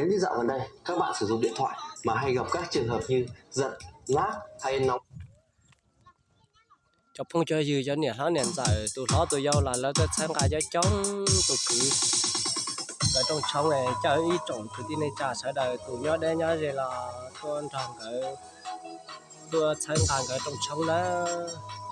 Nếu như dạo gần đây các bạn sử dụng điện thoại mà hay gặp các trường hợp như giật, lag hay nóng. Cov phooj cov ywg, cov niam hlob niam ntxawm, tus hlob tus yau los lawv tuaj txhawb nqa coob coob. Tus kwv nkawd rooj tshoob, caw ib tsoom kwv tij neej tsa sawv daws tus nyob deb nyob ze los tuaj nrog nkawd, tuaj txhawb nqa nkawd rooj tshoob nawb.